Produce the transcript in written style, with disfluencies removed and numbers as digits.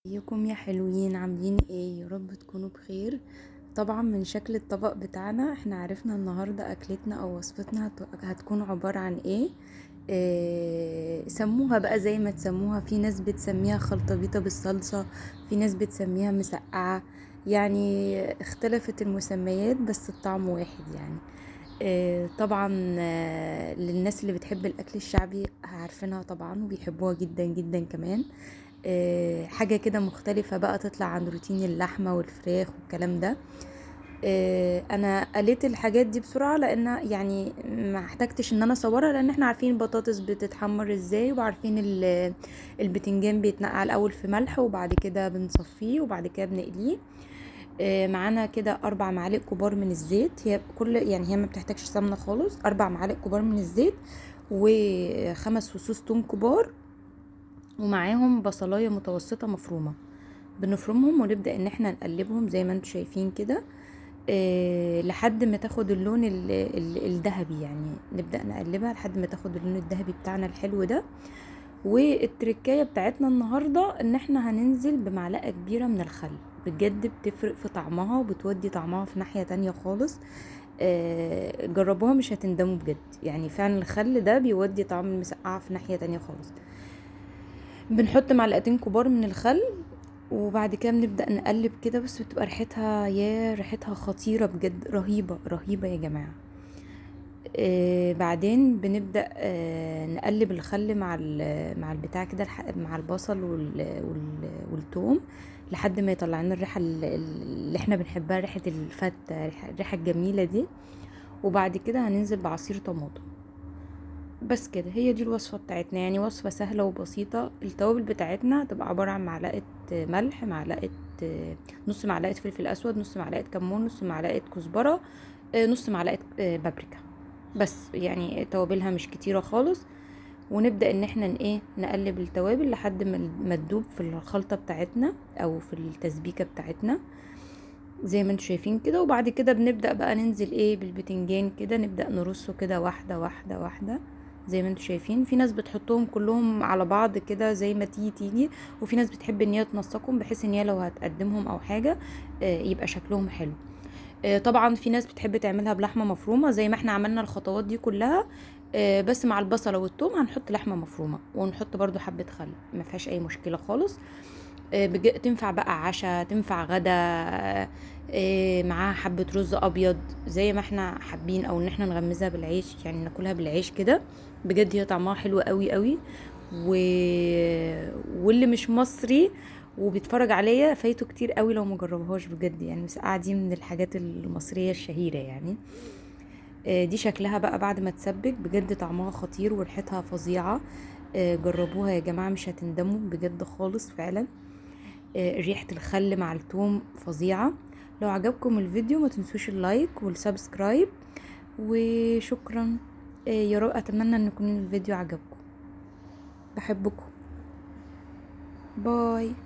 ازيكم يا حلوين؟ عاملين ايه؟ يا رب تكونوا بخير. طبعا من شكل الطبق بتاعنا احنا عرفنا النهارده اكلتنا او وصفتنا هتكون عبارة عن ايه. سموها بقى زي ما تسموها، في ناس بتسميها خلطبيطة بالصلصة، في ناس بتسميها مسقعة، يعني اختلفت المسميات بس الطعم واحد يعني. طبعا للناس اللي بتحب الاكل الشعبي عارفينها طبعا وبيحبوها جدا جدا كمان. حاجة كده مختلفة بقى تطلع عن روتين اللحمة والفراخ والكلام ده. انا قليت الحاجات دي بسرعة لان يعني ما احتجتش ان انا اصورها، لان احنا عارفين البطاطس بتتحمر ازاي، وعارفين البتنجان بيتنقع الاول في ملح وبعد كده بنصفيه وبعد كده بنقليه. معانا كده 4 معالق كبار من الزيت، هي كل يعني هي ما بتحتاجش سمنة خالص. 4 معالق كبار من الزيت و5 فصوص توم كبار، ومعاهم بصلاية متوسطة مفرومة. بنفرمهم ونبدأ ان احنا نقلبهم زي ما انتم شايفين كده، لحد ما تاخد اللون الذهبي، يعني نبدأ نقلبها لحد ما تاخد اللون الذهبي بتاعنا الحلو ده. والتركاية بتاعتنا النهاردة ان احنا هننزل بمعلقة كبيرة من الخل، بجد بتفرق في طعمها وبتودي طعمها في ناحية تانية خالص. جربوها مش هتندموا بجد، يعني فعلا الخل ده بيودي طعم المسقعة في ناحية تانية خالص. بنحط معلقتين كبار من الخل وبعد كده بنبدأ نقلب كده، بس بتبقى ريحتها، يا ريحتها خطيرة بجد، رهيبة رهيبة يا جماعة. بعدين بنبدأ نقلب الخل مع مع البتاع كده، مع البصل والثوم لحد ما يطلع لنا الريحة اللي احنا بنحبها، ريحة الفتة، الريحة الجميلة دي. وبعد كده هننزل بعصير طماطم. بس كده هي دي الوصفة بتاعتنا، يعني وصفة سهلة وبسيطة. التوابل بتاعتنا تبقى عبارة عن معلقة ملح، نص معلقة فلفل أسود، نص معلقة كمون، نص معلقة كزبرة، نص معلقة بابريكا بس، يعني توابلها مش كتيرة خالص. ونبدأ ان احنا نقلب التوابل لحد ما تدوب في الخلطة بتاعتنا او في التسبيكة بتاعتنا زي ما انتم شايفين كده. وبعد كده بنبدأ بقى ننزل بالبتنجان كده، نبدأ نرصه كده واحدة واحدة واحدة زي ما انتم شايفين. في ناس بتحطهم كلهم على بعض كده زي ما تيجي تيجي، وفي ناس بتحب ان هي تنسقهم بحيث ان هي لو هتقدمهم او حاجة، يبقى شكلهم حلو. طبعا في ناس بتحب تعملها بلحمة مفرومة زي ما احنا عملنا الخطوات دي كلها، بس مع البصلة والثوم هنحط لحمة مفرومة ونحط برضو حبة خل، ما فيهاش اي مشكلة خالص. تنفع بقى عشاء، تنفع غدا، معاها حبة رز ابيض زي ما احنا حابين، او ان احنا نغمزها بالعيش، يعني ناكلها بالعيش كده. بجد هي طعمها حلو قوي قوي. واللي مش مصري وبيتفرج عليا فايته كتير قوي لو ما جربهاش بجد، يعني مسقعه دي من الحاجات المصريه الشهيره يعني. دي شكلها بقى بعد ما تسبك، بجد طعمها خطير وريحتها فظيعه. جربوها يا جماعه مش هتندموا بجد خالص فعلا. ريحه الخل مع التوم فظيعه. لو عجبكم الفيديو ما تنسوش ال like وال subscribe، وشكرا. يا رب اتمنى ان يكون الفيديو عجبكم. بحبكم، bye.